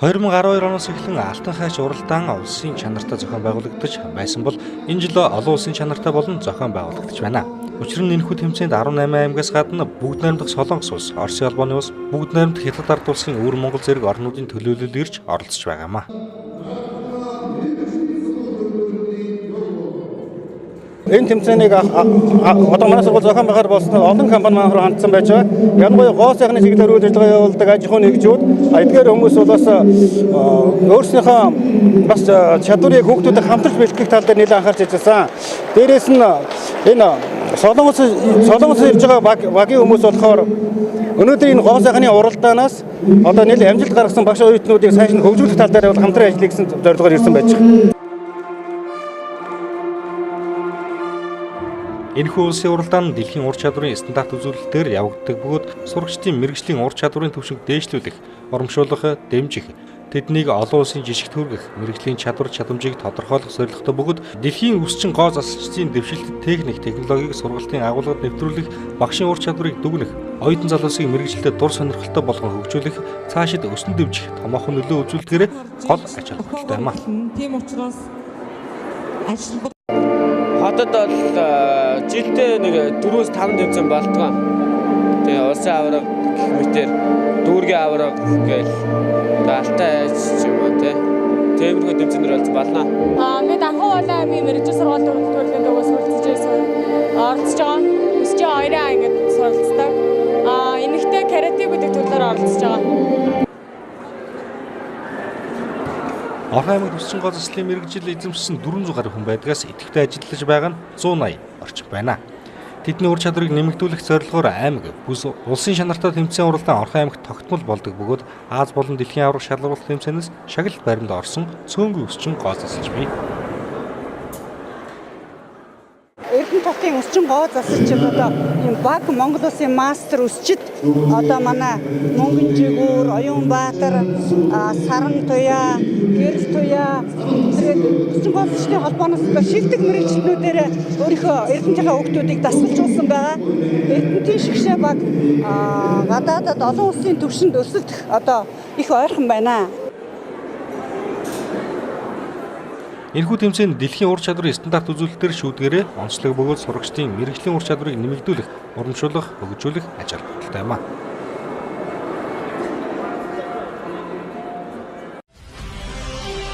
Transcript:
2012 оноос эхлэн Алтан хайч уралдаан улсын чанартай зохион байгуулагдаж байсан бол энэ жил олон улсын чанартай болон зохион байгуулагдаж байна. Учир нь энэхүү тэмцээнд 18 аймгаас гадна бүгд найрамдах Солонгос улс, Оросын холбооны улс, бүгд найрамдах Хятад ард улсын өвөр Монгол зэрэг орнуудын төлөөлөл ирж оролцож байгаа юм а. Энэ тэмцээнийг одоо манай сургууль зохион байгуулахаар болсон олон компани манай руу хандсан байж байгаа. Ялангуяа гоо сайхны чиглэлээр үйл ажиллагаа явуулдаг аж ахуйн нэгжүүд, эдгээр хүмүүс бол бас өөрснийхөө бас чадварыг хүүхдүүдэд хамтарч бэлтгэх тал дээр нэлээд анхаарч ажилласан. Дээрээс нь энэ Солонгос ирж байгаа багийн хүмүүс болохоор өнөөдөр энэ гоо сайхны уралдаанаас одоо нэлээд амжилт гаргасан багш оюутнуудыг сайш нь хөгжүүлэх тал дээр бол хамтран ажиллая гэсэн зорилгоор ирсэн байж байгаа. Энэхүү улсын уралдаан нь дэлхийн ур чадварын стандарт үзүүлэлтээр явагддаг бөгөөд сурагчдын мэргэжлийн ур чадварын түвшинг дээшлүүлэх, урамшуулах, дэмжих, тэднийг олон улсын жишгт хүргэх, мэргэжлийн чадвар чадамжийг тодорхойлох зорилготой бөгөөд дэлхийн өсчин гоо засалчдын дэвшилтэт техник, технологиг сургалтын агуулгад нэвтрүүлэх, багшийн ур чадварыг дүгнэх, оюутан залуусыг мэргэжилтэд дур сонирхолтой болгон хөгжүүлэх, цаашид өсөн дэмжих томоохон нөлөө үзүүлдгээр гол ач холбогдолтой юм а. Тийм учраас ажил Хотод бол жилдээ нэг 4-5 тэмцээн болдгоо. Тэгээ улсын аварга гэх мэтэр дүүргийн аварга гээл тэгээ алтай айч ч юм уу те. Тиймэрхүү тэмцээнээр болж болно. Би Данхан Уулын аймгийн мэргэжил сургууль төрөлтөөрлийн дөгөөс суралцж оролцож байгаа. Өсчийн 2 ангид суралцдаг. Энэхтэй карате гэдэг төрлөөр оролцож байгаа. Орхон аймагт өсчин гоо заслын мэргэжил эзэмшсэн 400 гаруй хүн байдгаас идэвхтэй ажиллаж байгаа нь 180 орчим байна. Тэдний ур чадварыг нэмэгдүүлэх зорилгоор аймаг бүс улсын чанартай тэмцээн уралдаан Орхон аймагт тогтмол болдог бөгөөд Аз болон дэлхийн аварга шалгаруулах тэмцээнээс шагналт баримт орсон цөөнгүй өсчин гоо засалж бий. Эрдэнэ хотын өсчин гоо засалчид одоо ийм баг Монгол улсын мастер өсчид одоо манай Мөнгөн Жигүүр, Оюунбаатар, Саран Туяа, Гэрэл Туяа зэрэг өсчин гоо засалчдын холбооноос одоо шилдэг мэргэжилтнүүдээр өөрийнхөө Эрдэнэтийнхээ хүүхдүүдийг дасгалжуулсан байгаа. Эрдэнэтийн шигшээ баг гадаадад олон улсын түвшинд өрсөлдөх одоо их ойрхон байна. Энэхүү тэмцээн дэлхийн ур чадварын стандарт үзүүлэлтээр шүүдгээрээ онцлог бөгөөд сурагчдын мэргэжлийн ур чадварыг нэмэгдүүлэх, урамшуулах, хөгжүүлэх ач холбогдолтой юм а.